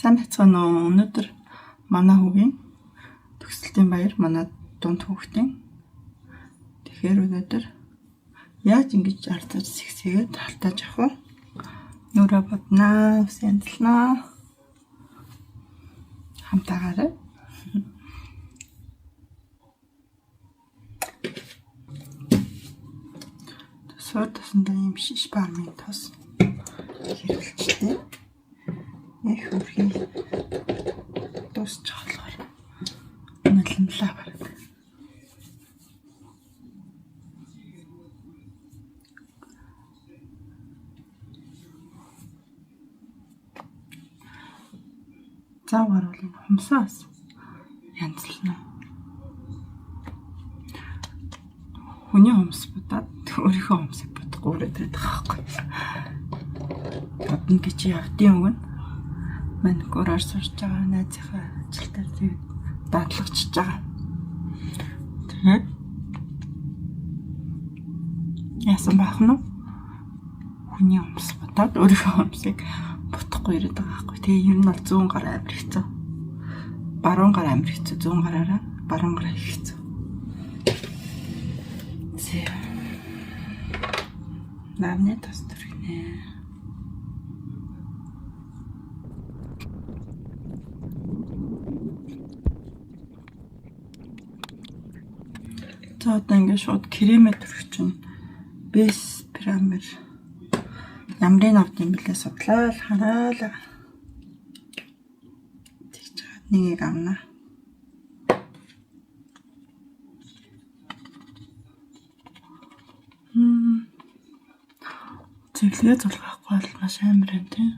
Сайн байцгаана уу? Өнөөдөр манай хүүгийн төгсөлтийн баяр, манай дунд хүүхдийн. Тэгэхээр өнөөдөр яаж ингэж арзаж сэгсээгээд халтааж авах вэ? Нүрэ боднаа, ус янзлнаа. Хамтаагаарай. Суур тосондоо ийм шиш бармын тос хэрэглэжтэй. Яг хөрхий дуусчих болохоор налимлаа бараг. Зав гарвал энэ хумсаас янзлна. Хүний хумс будаад өөрийнхөө хумсыг бодохгүй үрээд байдаг байхгүй. Бодно гэж явдیں۔ Үг нь маникюраар сурч байгаа найзынхаа ажилтаар тэгээд даатлагчж байгаа. Тэгээд яасан баах нь хүний хумс будаад өөрийнхөө хумсыг бодохгүй ирээд байгаа байхгүй. Тэгээ ер нь бол зүүн гар амар хэцүү. Баруун гар амар хэцүү. Зүүн гараараа баруун гараа их хэцүү. Зэ. Намны тос түргэнэ. За одоо ингээд шууд кремээ түрхэх чинь бейс пирамид ямрын авд юм бэлээ судлаа л хараал. Тэгж чад нэгийг авна. Цэвэрлэгээ зулгаахгүй бол маш амар юм тийм.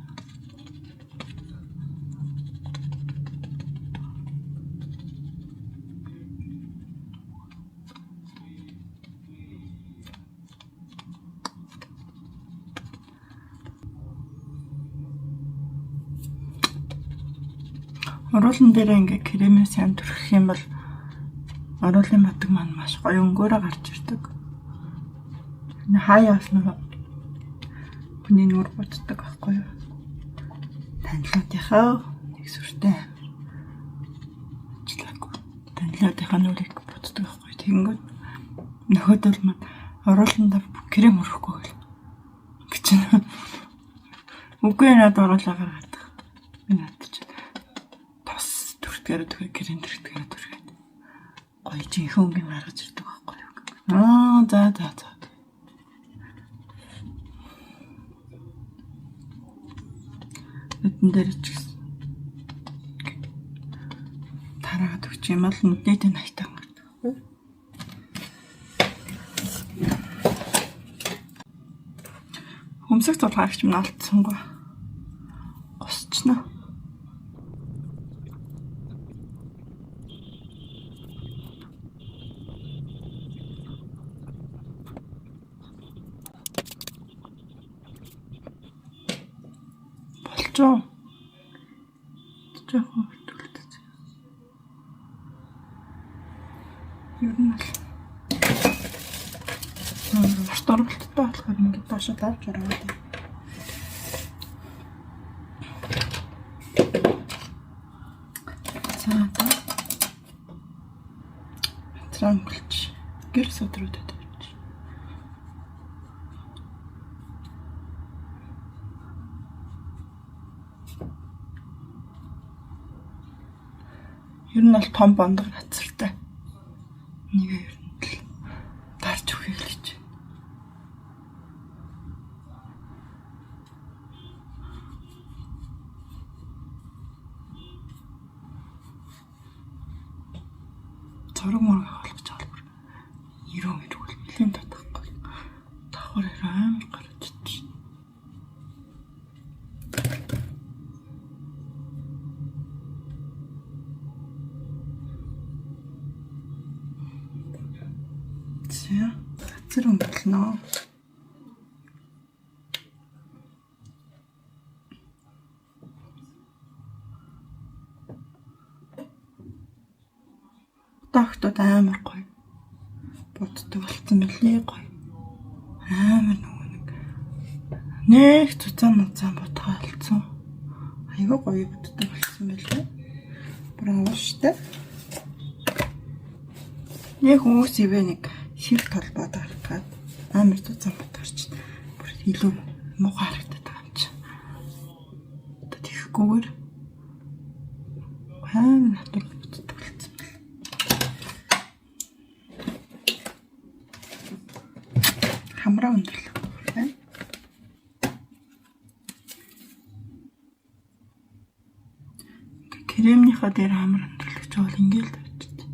Уруулан дээр ингээ кремээ сайн түрхэх юм бол уруулын батг маань маш гоё өнгөөрөө гарч ирдэг. Хаяа бас нөгөө хүний нүур буддаг байхгүй юу? Танилуудынхаа нэг сүртэй амар ажиллаагүй. Танилуудынхаа нүрийг буддаг байхгүй. Тэгэнгүүт нөхөдөл маань урууландаа крем өрөхгүй гэл гэж байна. Үгүй надад уруулаа гаргадаг. Би надад чи тос түртгэрээ түрхээ крем түртгэрээ түрхээд гоё жинхэнэ өнгөний гаргаж ирдэг байхгүй юу? Аа за за за. Нүдэн дээр ч гэсэн тараагаад өгч юм бол нүдний тань хайтан гардаг байхгүй. Хөмсөг зулгаагч минь алдсангүй. Госчно. Болчоо. Жоохон өртөлдөж. Ер нь бол урт ургалттай болохоор ингээд доошо давж ороод. За одоо транглч гэр содруудад тавьчих. Ер нь бол том бондог хацартай. Нэг ер нь л дарж өгөхийг л гэж. Зураг мураг авах гэж бол ерөөн эргүүл нэлийн татахгүй. Давхар амар гарч ичж. За, хацар өнгөлнө. Охтууд амар гоё. Буддаг болсон мөлий гоё. Амар нөгөө нэг цуцаан муцаан будгаа алдсан. Айгүй гоё буддаг болсон байлээ. Бүр ууштай. Яг хүмүүс ивэ нэг ширх толгой дарах гад амар зузаан бод гарч бүр илүү муухай харагдаад байгаа юм чи. Одоо тэгэхгүйгээр амар натурал буддаг болсон байна. Хамраа өндөрлөх байна. Кремнийхаа дээр хамар өндөрлөж бол ингээл тавьчих.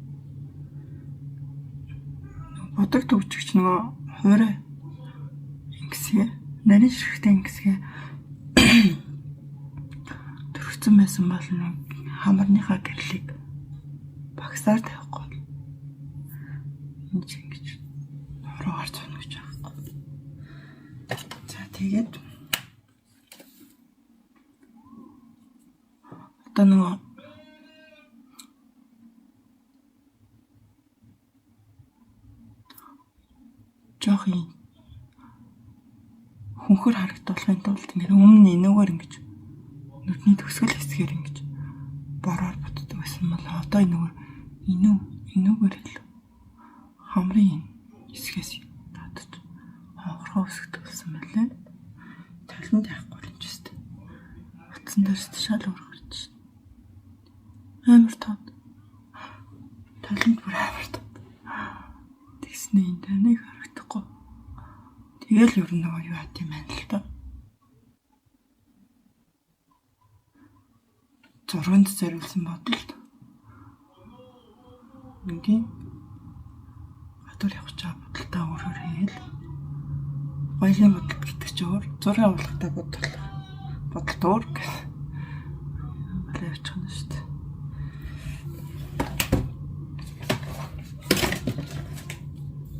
Будаг төгжигч нөгөө хуурай ингэсгээ нарийн ширхтээ ингэсгээ төрөгцөн байсан бол нэг хамарныхаа гэрлийг багсаар тавихгүй. Энэ ч ингэж хуруугаар цуна гэж байхгүй. За тэгээд одоо нөгөө жоох юм хөнхөр харагдуулахын тулд ингээд өмнө энүүгээр ингэж нүдний төгсгөл хэсгээр ингэж бороор буддаг байсан бол одоо энүүгээр энүүгээр л хамрын хэсгээс татаж хонхорхоо өсгдөг болсон байлээ. Таланд яахгүй юм ч өстэй. Утсан дээр шал өөр гарч шин. Амар тод. Таланд бүр амар тод. Тэгснэ энэ таныг харагдахгүй. Тэгэл ер нь нөгөө юу хат юм байна л да. Зурганд зориулсан бодолт. Ингийн гадуур явах чаа бодолтой өөрөөр хийгээл. Гоёлын бодолт гэдэг чи өөр, зураг авахтай бодол. Бодолт өөр гэх. Болоо явчих нь шүү дээ.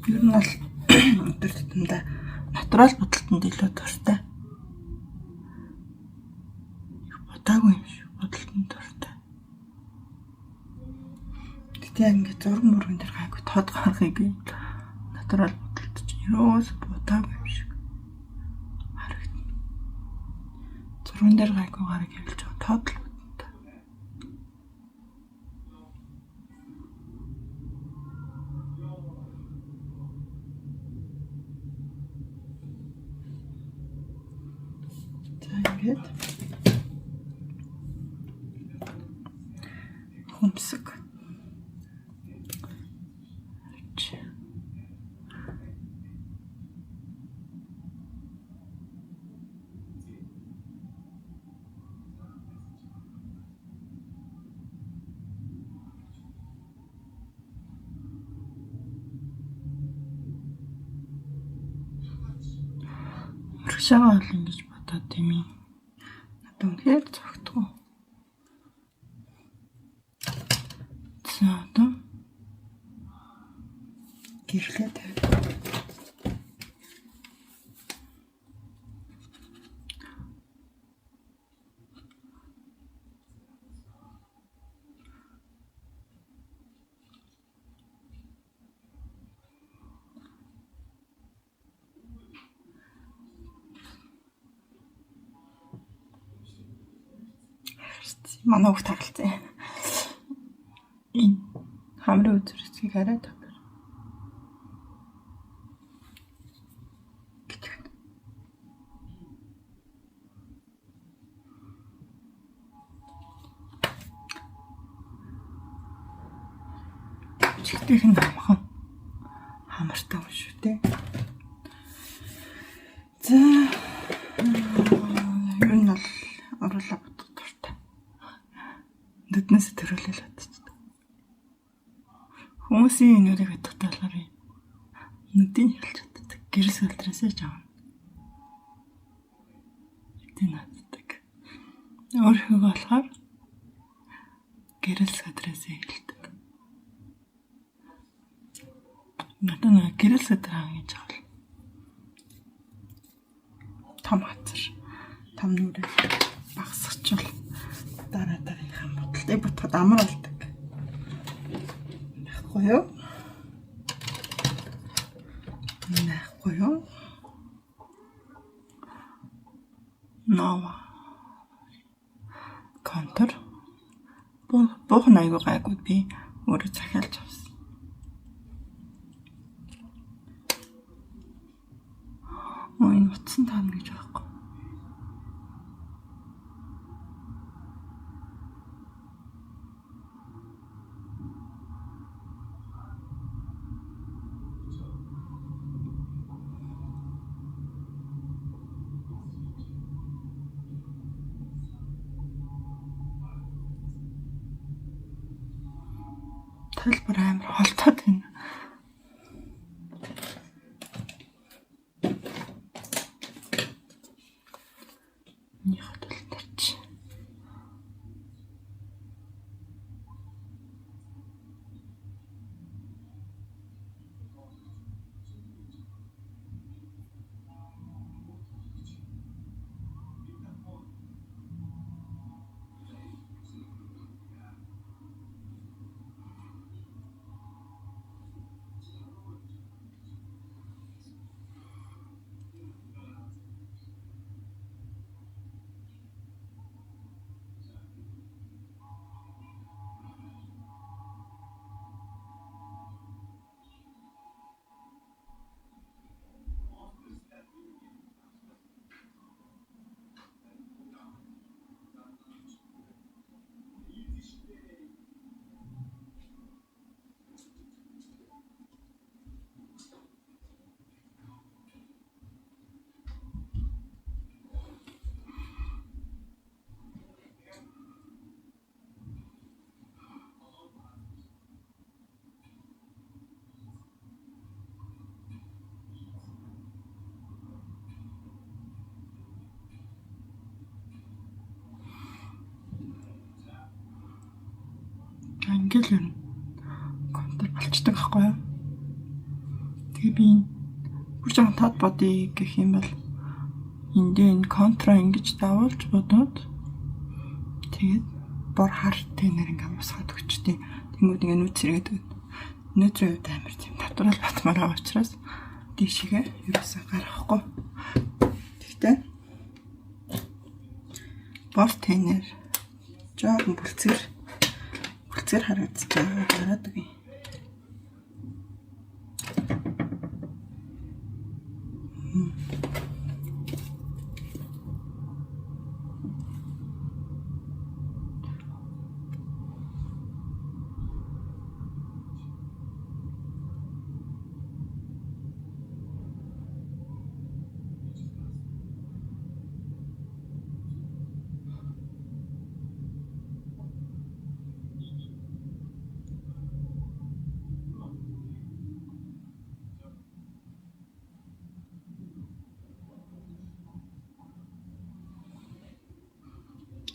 Ер нь бол өдөр тутамдаа натурал бодолтонд илүү дуртай. Их бодаагүй юм шиг бодолтонд дуртай. Гэтэ яг ингээд зураг мөргөн дээр гайгүй тод гарахыг натурал бодолт чинь ерөөс бодаагүй юм шиг харагдана. Зурган дээр гайгүй гараг явуулж байгаа тод л бодно. За ингээд хөмсөг. Урагшаага бол ингэж бодоод тийм ээ. Надад үнэхээр зөгтгөө. За одоо гэрлээ тавь. Манай хүүхд харгалцсан. Энэ хамрын үзэр хэсгийг арай тавь. Гэж байна. Чихтийнх нь амхан хамартай юм шүү дээ. За ер нь бол оруулаа бодох дуртай. Нүднээс төрүүлэл бодчихдог. Хүмүүсийн нүдийг бодохтой болохоор нүдийг ялж боддог. Гэрэл сэлтрээсээ ч авна. Нүдийг наддаг. Өөрийнхөө болохоор гэрэл сэтрээсээ хэлдэг. Надад нэг гэрэл сэтэр гэж аавал том хазар том нүрээ багасгачвал дараа дараагийнхаа бодолтыг ботход амар болдог. Байхгүй юу? Байхгүй юу? Нова. Контур. Буух нь айгүй гайгүй би өөрөө захиалж авсан. Өө энэ утсан таана гэж байхгүй. Талбар амар холтоод байна. Миний хот бол тарч. Ингээл ер нь контур болчдөг байхгүй юу? Тэгээ би бүр жоохон тод бодъё гэх юм бол эндээ энэ контра ингэж давуулж бодоод тэгээд бор хар тэнэр ингээ усгаад өгчтэй. Тэнгүүд ингээ нүүц сэргээд өгнө. Өнөөдрийн хувьд амар тийм татварал батмаар байгаа учраас тийшээгээ ерөөсөө гаргахгүй. Тэгтээ бор тэнэр жоохон бүлцгэр харагдаж байгаа гараад өгье.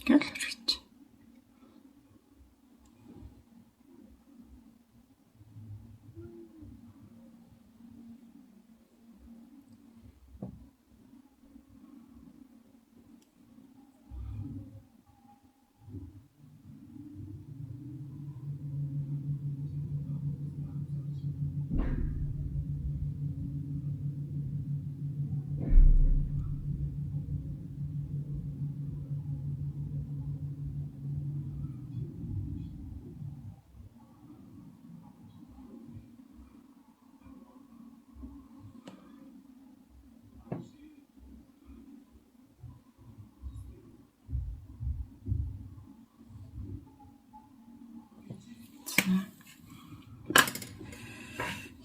Гэл хэрэгч.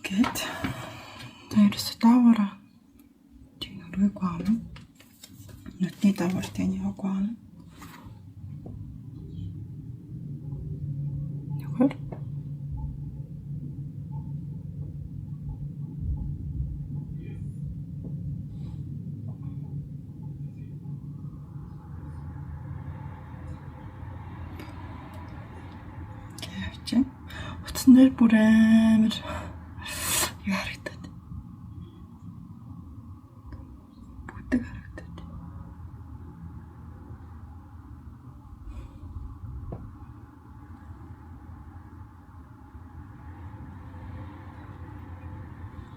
Гэт та ерөөсө дааваараа тийм өргөөгүй юм. Нүдний даавар тийм яваагүй юм. Нөхөр. Явчих. Утсан дээр бүр амар юу харагдаад. Бүдэг харагдаад.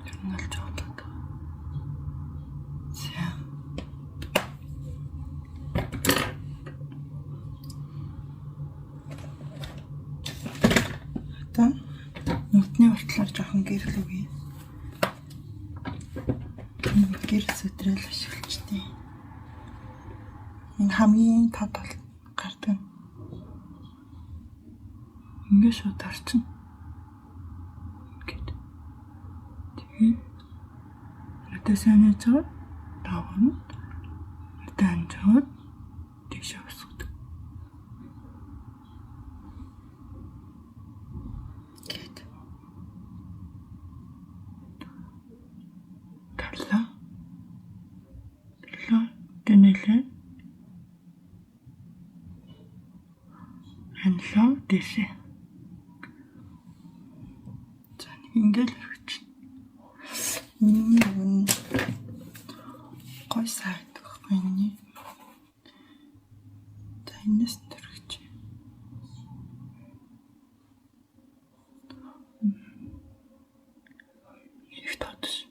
Тэр нь л жоолоод. За. Гэр сүтрэл ашиглажтэй. Энэ хамгийн тод бол гардаг. Ингээ шууд тарчин. Ингээд. Тэгээд надад сайн яаж байгаа? Давна. Надад анжаад тийшээ өсгөдөг. Гээд. Тарлаа. Тарлаа. Тэнэлээ. Анлаа дээшээ. За нэг ингээл өргөж. Миний үн гой сайд байхгүй энэ. За энэс нь төрөж. Их тод ш.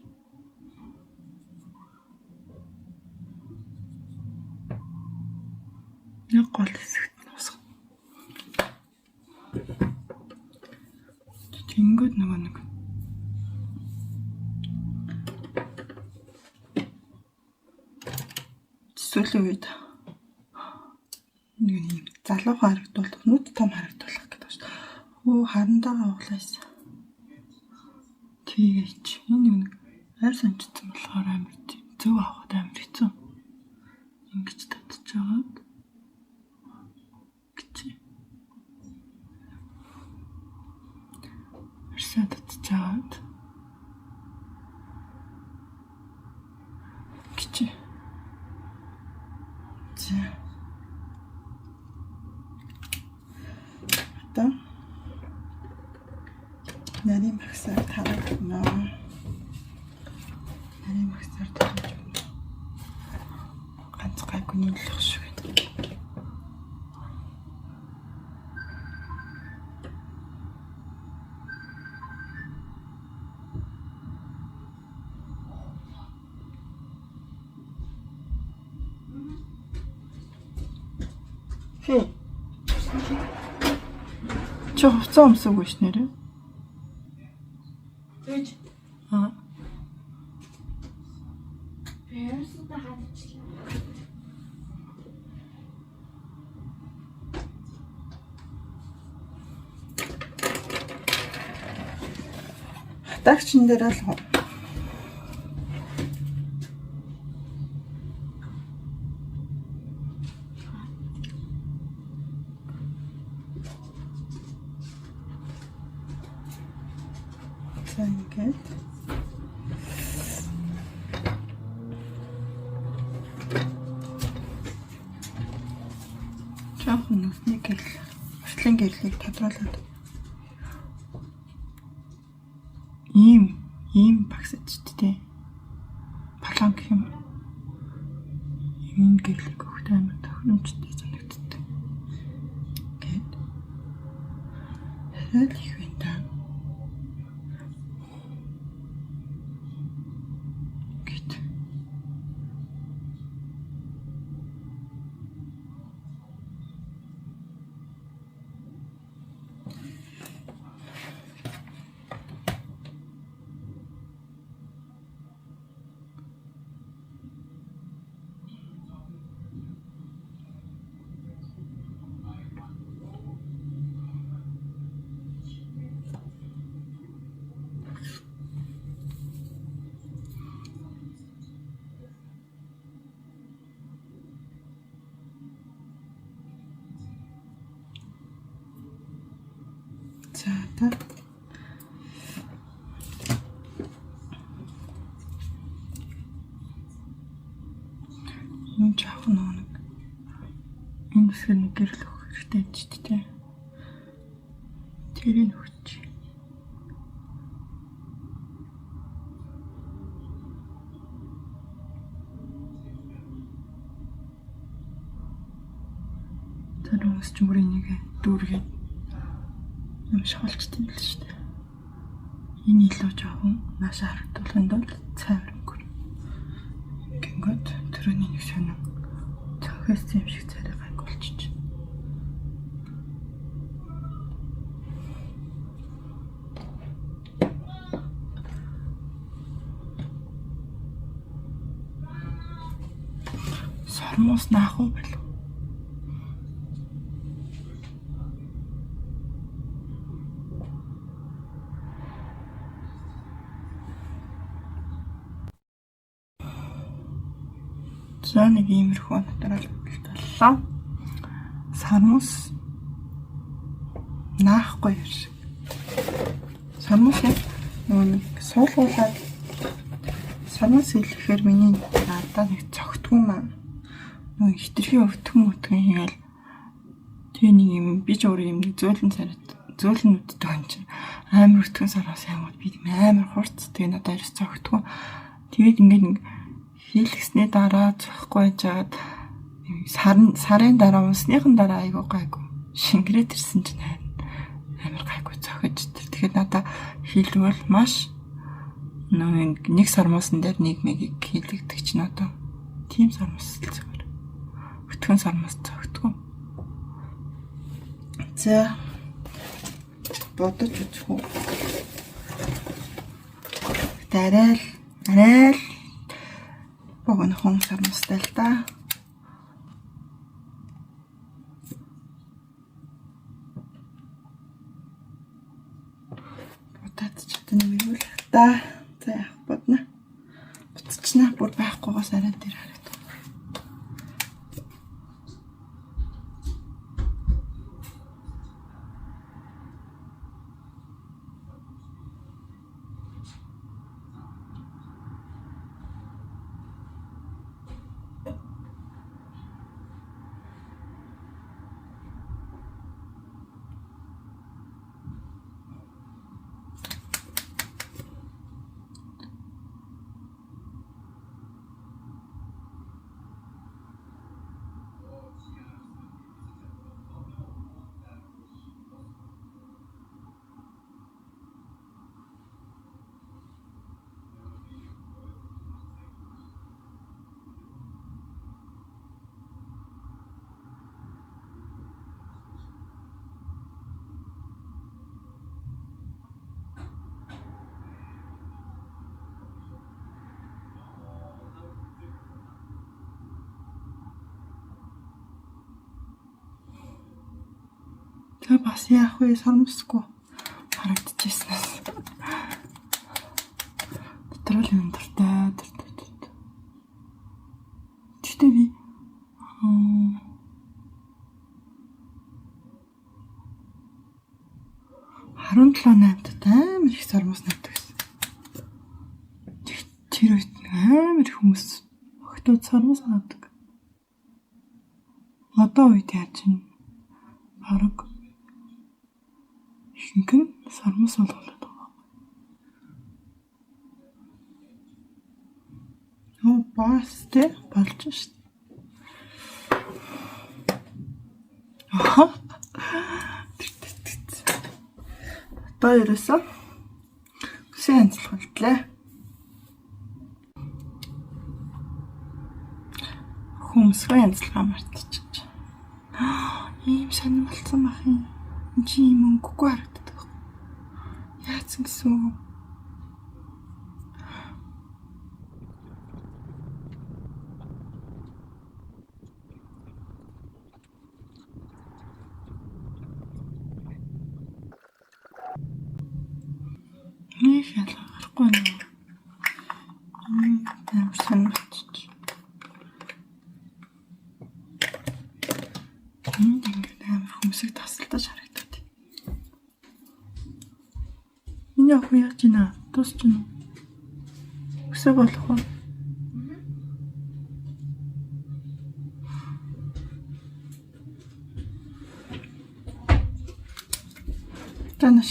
Нэг гол хэсэгт нь усгах. Тэнгүүд нөгөө нэг сүүлийн үед нэг юм залуухан харагдуулах, нүд том харагдуулах гэдэг шүү дээ. Өө харандаага углаасан. Тийгээч. Энэ нэг арьс онцсон болохоор амар тийм зөв авахд амар хэцүү. Ингэж татчихаад гэж. Арьсаа татчихаад гэж. За. Одоо нарийн багсаар тараад өгнө. Нарийн багсаар тараж өгнө. Ганц гайгүй нийлэх шиг байна. Хээ. Чи хувцас өмсөөгүй ш нэрээ. Ээж. Аа. Ерөөсөө хадчихлаа. Хатаагчин дээр л за ингээд жоохон нүдний гэрэл, уртлын гэрлийг тодруулаад ийм багсаж дээ. Палан гэх юм. Ийм гэрлийг өгөх амар тохиромжтой санагддаг. Ингээд арай л их байна да. Гэт. За одоо энэ жоохон нэг энэ хэсгээр нэг гэрэл өгөх хэрэгтэй юм чи тээ. Тэрийг өгч. Тэр хүмүүс ч бүр энийг дүүргээд юм шахалчтай юм л шүү дээ. Энэ илүү жоохон наашаа харагдуулахын тулд цайвар өнгөр. Гингод төрөний нэг сонин цонхоос юм шиг царай гайг болчих. Сармуус наах уу болов. За нэг иймэрхүү натурал боллоо. Сармус наахгүй юм шиг. Сармус яг нөгөө нэг суулгуулаад сармус хэлэхээр миний надад нэг цогтгүй маа. Нөгөө хитрхи өвтгөн хийгээл тэгээ нэг юм би ч өөрөө юм зөөлөн царайт зөөлөн нүдтэй хүн чинь амар өтгөн сараас ангууд би амар хурц тэгээ надад ерөөс цогтгүй. Тэгээд ингээд нэг хийлгэсний дараа зөхгүй байжгаад сарын дараа унсныхан дараа айгуу гайгүй шингэрээд ирсэн чинь амар гайгүй зохиж тэр. Тэгэхээр надаа хийлгвэл маш нэг сармуусан дээр нэг мэгийг хийлгдэг чинь одоо тийм сармус л зүгээр. Өтгөн сармус зөгтгөө. За бодож үзэх үү. Гэтэ арай л богинохон сармустай л да. Будаад ч одоо нэмэрүүлэх та. За яах бодно. Буцчихна. Бүр байхгүйгээс арай дээр харагдав. Тэгээ бас яах вэ? Сармусгүй харагдчихсэн. Дотор л юм дуртай. Гэхдээ би 17-8-д амар их сармус навдаг гэсэн. Тэр үед амар их хүмүүс охтууд сармус авдаг. Одоо үед яаж юм бараг ихэнх нь сармус болгоод байгаа. Нөө бас тэ болж шít. Аха. Одоо ерөөсөө үсээ янзлах болтлээ. Хүмүүсгүй янзлахаа мартчих. Ийм сонир болсон байх юм. Энд чи ийм өнгөгүй харагддаг. Яатсан гэсэн үг? Нэг ялгаа гарахгүй нэ. Амар сонир болчих. Энд ингээд амар хөмсөг тасалдаж харагдаад. Миний охин яаж ийна? Дуусч гинэ үү? Өсөг болох уу? Танаш.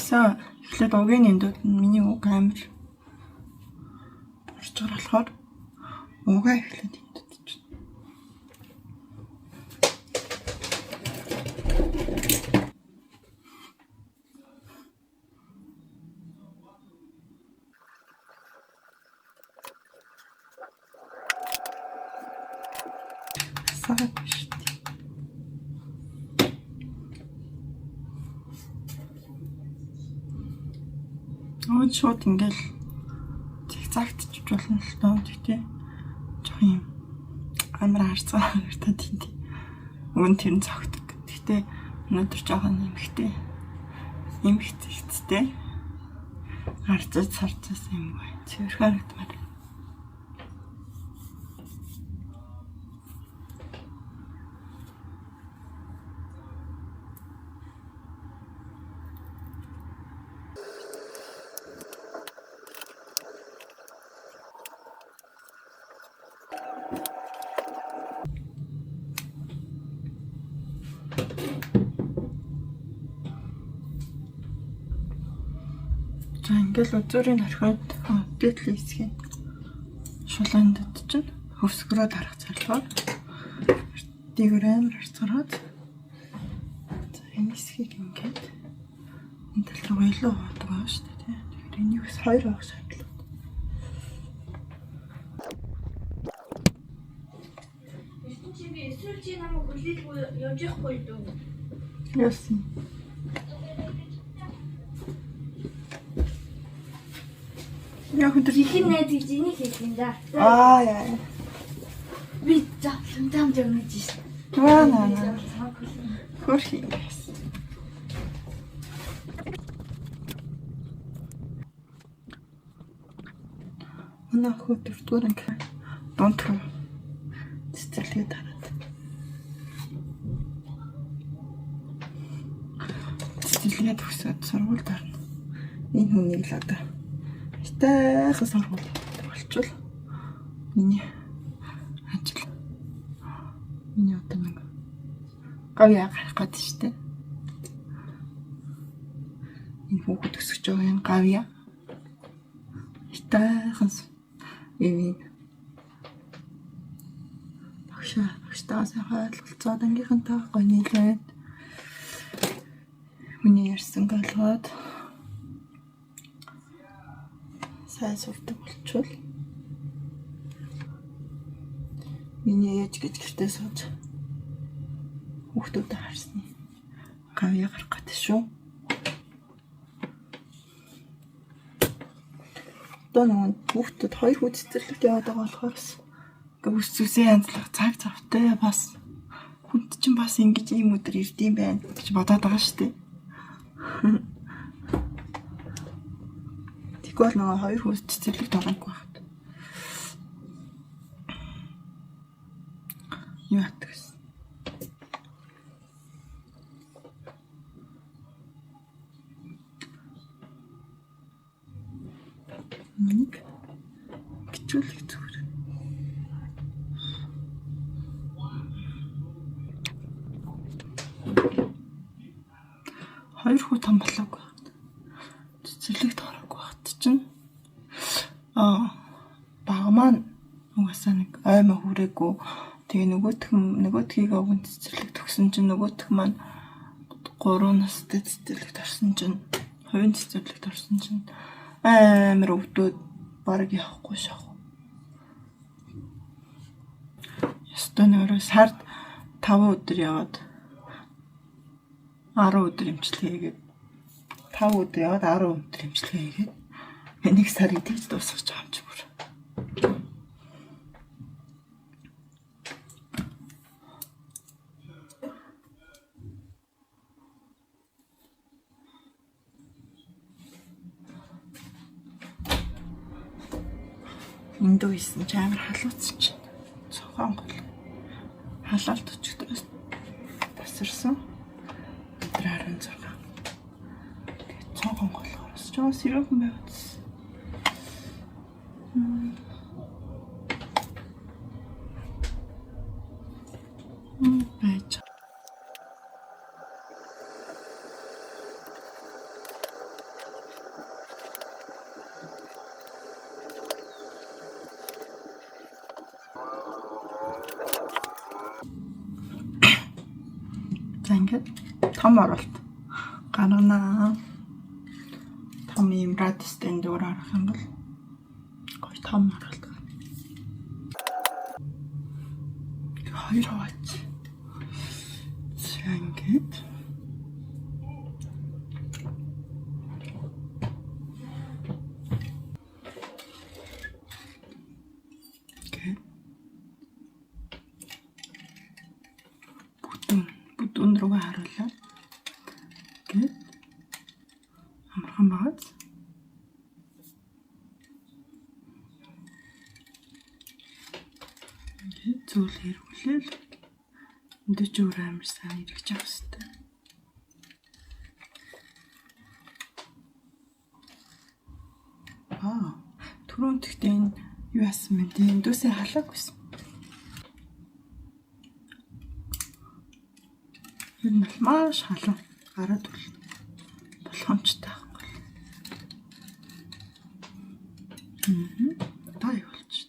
За эхлээд угийн эндүүд нь миний уг амар бурж байгаа болохоор угаа эхлээд эндүүд чинь. Асаагаад биш үү? Өөд шууд ингээл Арцаагтчих болно л доо. Гэхдээ жоох юм амар арцгаа харагдаад тийм. Үн тэр нь цогтөг. Гэхдээ өнөөдөр жоохон эмхтэй. Эмхтэй арцаж сарцаас юм гоё. Цэвэрхэн харагдмаар. За ингээл үзүүрийг орхиод дээдлийн хэсгийг шулуунд чинь хөвсгөрөө дарах зорилгоор дээгүүр амар харцгараад за энэ хэсгийг ингээд энэ тал руу илүү хуваадаг байгаа шүү дээ тий. Тэгэхээр энийг бас хоёр хуваах шаардлагатай. Эрдэнэ чи би эсвэл чи намайг хүлээлгүй явж явахгүй дүү. Яасан. Яг өдөр Ихэн найз гэж энийг хэлсэн да. Аа яа. Би завлан явна гэж шин. Аа наа наа. Хөрх юм байсан. Манай охин дөрөвдүгээр анги дунд руу цэцэрлэгээ дараад. Цэцэрлэгээ төгсөөд сургууль дарна. Энэ хүнийг л одоо хитайхан сургууль болчвол миний ажил миний одоо нэг гавьяа гарах гээд штэ. Энэ хүүхэд өсөж байгаа энэ гавьяа хитайхан юм багштайгаа сайхан ойлголцоод ангийнхантай гонилээд хүний ярьсан ойлгоод сайн сурдаг болчвол миний ээж гэж гэртээ сууж хүүхдүүдэд харсны гавьяа гарах гэдэг шүү. Одоо нөгөө хүүхдүүд хоёр хүү цэцэрлэгт яваад байгаа болохоор бас ингээ үс зүсээ янзлах цаг завтай бас хүнд чинь бас ингэж ийм өдөр ирдэм байх гэж бодоод байгаа шүү дээ. Тэгвэл нөгөө хоёр хүү цэцэрлэгт ороогүй байхад юу атдаг гэсэн. Нэг гिचүүлэх зүгээр. Хоёр хүү том болоогүй байхад цэцэрлэгт ороогүй байхад чинь бага маань угаасаа нэг аймаа хүрээгүй. Тэгээ нөгөөдхийг овгон цэцэрлэг төгсөн чинь нөгөөх маань 3 настай цэцэрлэгт орсон чинь хувийн цэцэрлэгт орсон чинь амар өвдөөд бараг явахгүй шах. Ёстой нөрөө сард 5 өдөр яваад 10 өдөр эмчилгээ хийгээд 5 өдөр яваад 10 өдөр эмчилгээ хийгээд нэг сарыг тэгж дуусгаж байгаа юм чи бүр. Эндүү исэн чи амар халууцсан чинь. Цохон гол. Халаалт өчигдрөөс тасарсан. Өдөр 16. Тэгээд цохон голоороос жоо сэрүүхэн байгаадсэн. Байж. За ингээд том оролт гарганаа. Том ийм радиустай энэ арах юм бол гоё том оролт гарна. Хоёр хуваач. За ингээд Амархан байгааз. Зүйл эргүүлээл энд ч өөр амар сайн эргэж авах хэрэгтэй. Аа, түрүүн тэгтээ энэ юу яасан бэ? Эндүүсээ халаагүйсэн. Ер нь бол маш халуун гараад үл болгоомжтой байхгүй. Одоо юу болчих.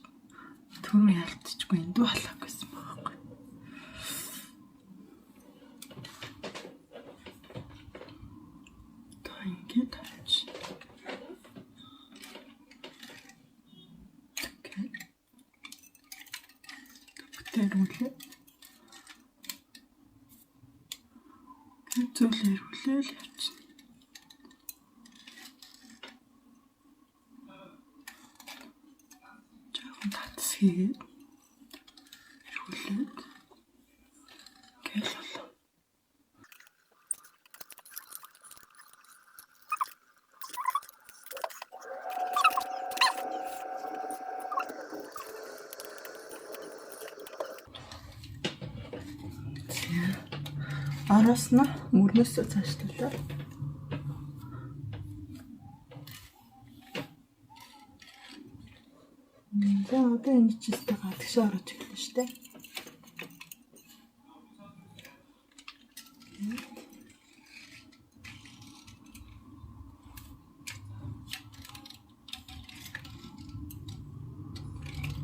Түрүү ялтчихгүй эндүү халаагүйсэн байхгүй. Одоо ингээд авчих. Бүтээрүүлээ. Зүйл эргүүлээл явчихна. Жаахан татс хийгээд эргүүлээд гэл болоо. Араас нь мөрнөөсөө цаашлуулаад за одоо энэ чистэй гадагшаа орж эхэлнэ шүү дээ.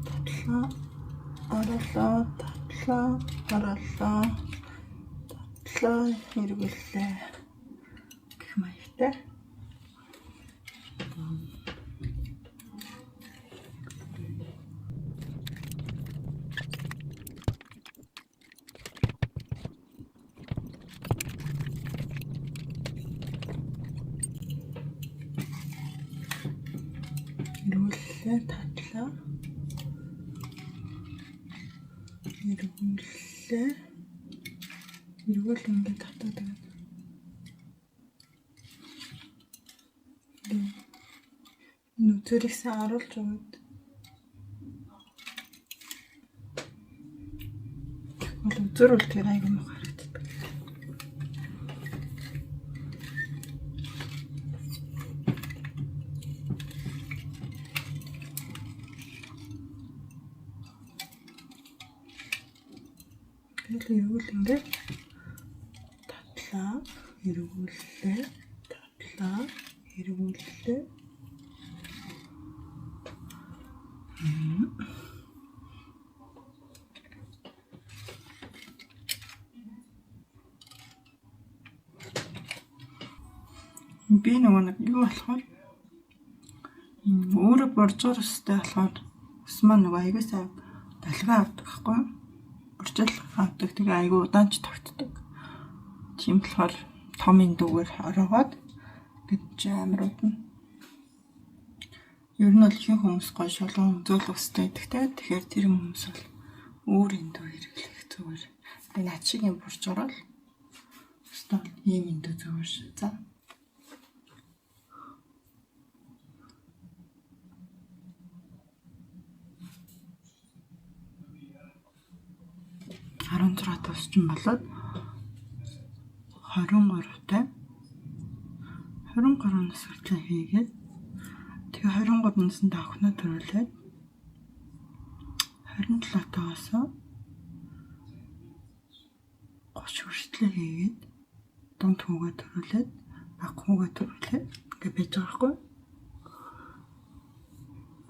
Татлаа, оруулаа, татлаа, оруулаа, татлаа, эргүүллээ гэх маягтай. Эргүүллээ, татлаа. Эргүүллээ. Эргүүл ингээд татаад байна. Энэ үзүүрийг сайн оруулж өгөөд. Бол үзүүр бол тэр айгүй муу харагддаг. Тэгэл эргүүл ингээд татлаа, эргүүллээ, татлаа, эргүүллээ. Би нөгөө нэг юу болохоор энэ өөрөө боржоор өстэй болохоор ус маань нөгөө аягүй сайн далгаа авдаг байхгүй юу? Боржоол авдаг. Тэгээ аягүй удаан ч тогтдог. Тийм болохоор том эндүүгээр ороогоод гэж амар удна. Ер нь бол ихэнх хүмүүс гоё шулуун зөөл өстэй гэдэгтэй. Тэгэхээр тэр хүмүүс бол өөр эндүү хэрэглэх зүгээр. Тэгээ над шиг юм боржоорол өстой ийм эндүү зүгээр шүү. За. 16 тусчин болоод 23-тай 23 нас хүртэл хийгээд тэгээ 23 наснд охиноо төрүүлээд 27-тойгоос 30 хүртэл хийгээд дунд хүүгээ төрүүлээд баг хүүгээ төрүүлээд ингээ байж байгаа байхгүй.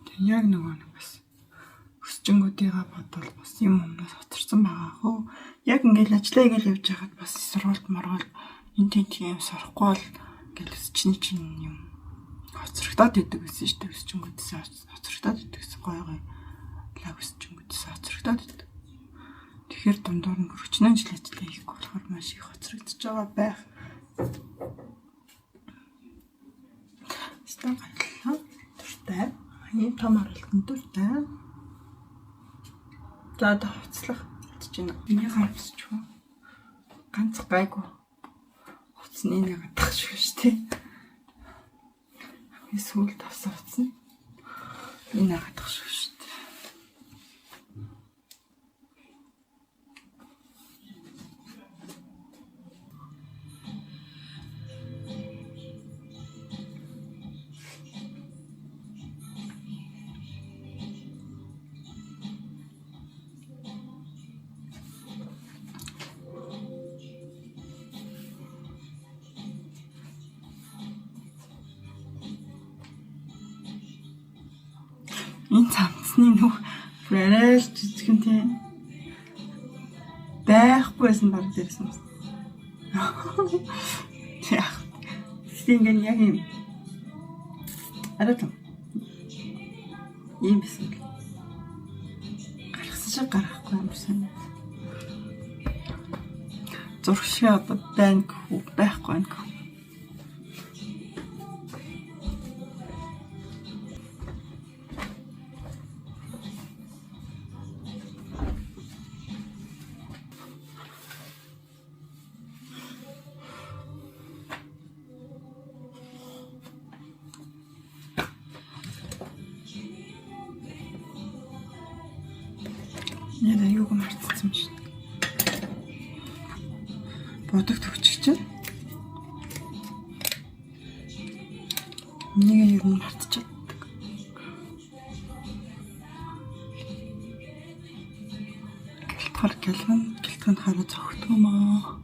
Тэг яг нөгөө нэг бас өсчөнгүүдийгээ бодвол бас юм өмнөөс хоцорсон байгаа хөө. Яг ингээл ажиллаа ингээл явж байхад бас сургуульд моргол энэ тийм юм сурахгүй бол ингээл өсчний чинь юм хоцрогдоод идэг гэсэн шүү дээ. Өсчөнгүүдээс хоцрогдоод идэг гэсэн гоё гоё лаг өсчөнгүүдээс хоцрогдоод идэг. Тэгэхээр дундуур нь хөргөчнөө жил ажиллаа хийхгүй болохоор маш их хоцрогдож байгаа байх. Стан гайлаа. Дуртай. Ийм том оролтон дуртай. За одоо хувцлах гэж байна. Энийг хувцч юу? Ганц гайгүй. Хувцсны нэг гадах шиг шүү дээ. Хамгийн сүүлд авсан утас нь энэ агаадах шүү шүү дээ. Энэ цамцны нүх бүр арай л жижигэн тийм байхгүйсэн баг дээрээс юм. Яг. Ингээд яг юм арай том. Ийм байсан. Гаргасан шиг гаргахгүй юм шиг. Зураг шиг одоо байна гэх үү, байхгүй байна гэх үү. Нэр юуг мартсан юм шиг. Бодог төгчих чинь. Нэг юм мартчихдаг. Гэлтгар гэлгэн гэлтгэн хараа цогтгоо юм аа.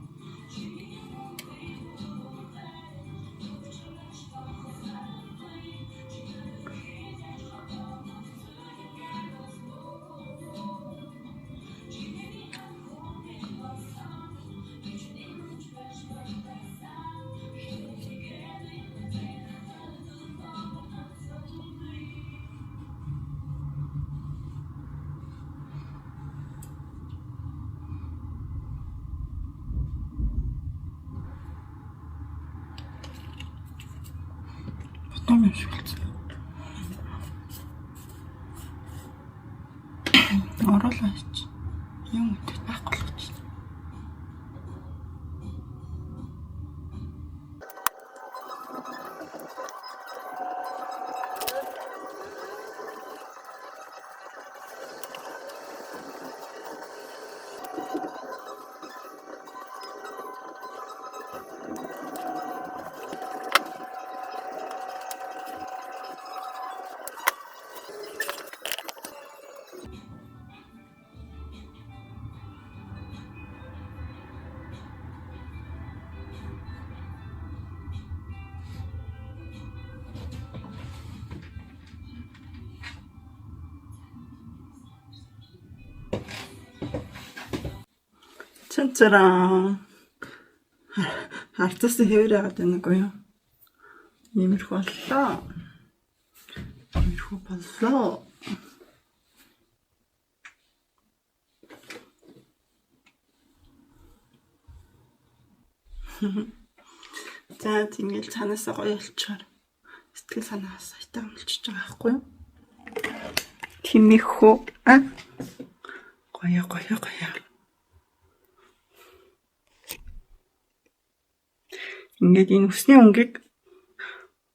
Потом юм шиг болсон. Оруулаач. Юм өтөд байхгүй болгоч. Чанчараа. Харцаас хэвээр яагаад байна үгүй юу? Иймэрхүү боллоо. Иймэрхүү боллоо. За тэнгэл цаанаасаа гоё болчихоор сэтгэл санаа саятай өмлөж байгаа байхгүй юу? Тимэхүү а гоё гоё гоё. Ингээд энэ үсний өнгийг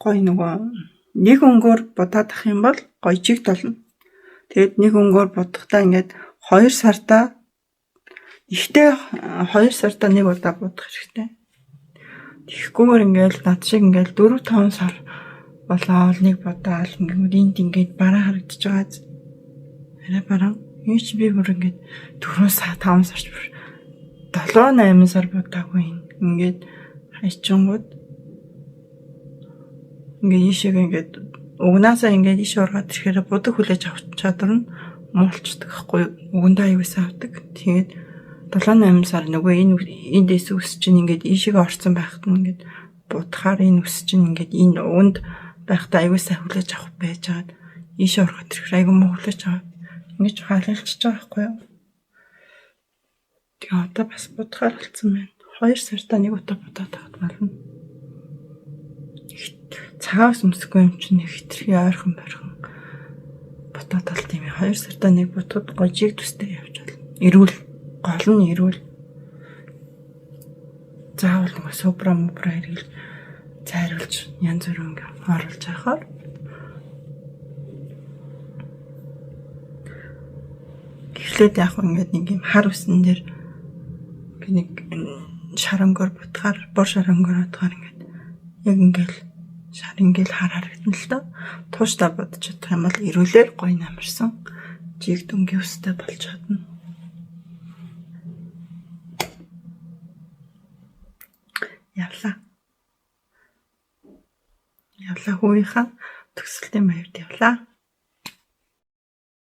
гоё нөгөө нэг өнгөөр будаад ах юм бол гоё чигт болно. Тэгээд нэг өнгөөр будахдаа ингээд 2 сартаа ихтэй 2 сартаа нэг удаа будах хэрэгтэй. Тэгэхгүйгээр ингээд над шиг ингээд 4-5 сар болоод нэг будаал ингээд энд ингээд бараа харагдаж байгаа. Арай бараа. Энэ чи би бүр ингээд 4 сар 5 сарч бүр 7-8 сар будаагүй ингээд хайчингууд ингээд ийшээ ингээд угнаасаа ингээд ийшээ ургаад ирэхээр будаг хүлээж авах чадвар нь муулчдаг байхгүй угандаа аюулсан авдаг. Тэгээд 7-8 сар нөгөө энэ эндээс үс чинь ингээд ийшээ орсон байхад нь ингээд будахаар энэ үс чинь ингээд энэ уганд байхдаа аюулсан хүлээж авах байж байгаад ийшээ ургаад ирэхээр аюул муу хүлээж аваад ингэж хаалгалчиж байгаа байхгүй юу. Тэгээ одоо бас будахаар болсон байна. 2 сартаа нэг удаа будаад байхад болно. Цагаас өмсөхгүй юм чинь хитрхи ойрхон борхон бутаад болт юм. 2 сартаа нэг бутад гожиг төстэй явж болно. Эрүүл гол нь эрүүл. Заавал нэг супра мупра хэрэгэл цайрах хариулж янз бүрийн ингээ оруулж авахар эхлээд яг ингээд нэг юм хар үсэн дээр нэг шарангоор бутгаар бор шарангоор бутгаар ингээд яг ингээл шар ингээл хар харагдана л доо. Тууштай будаж чадах юм бол эрүүлэр гоё намарсан жигд өнгийн үстэй болж чадна. Явлаа. Явлаа хүүийнхаа төгсөлтийн маягт явлаа.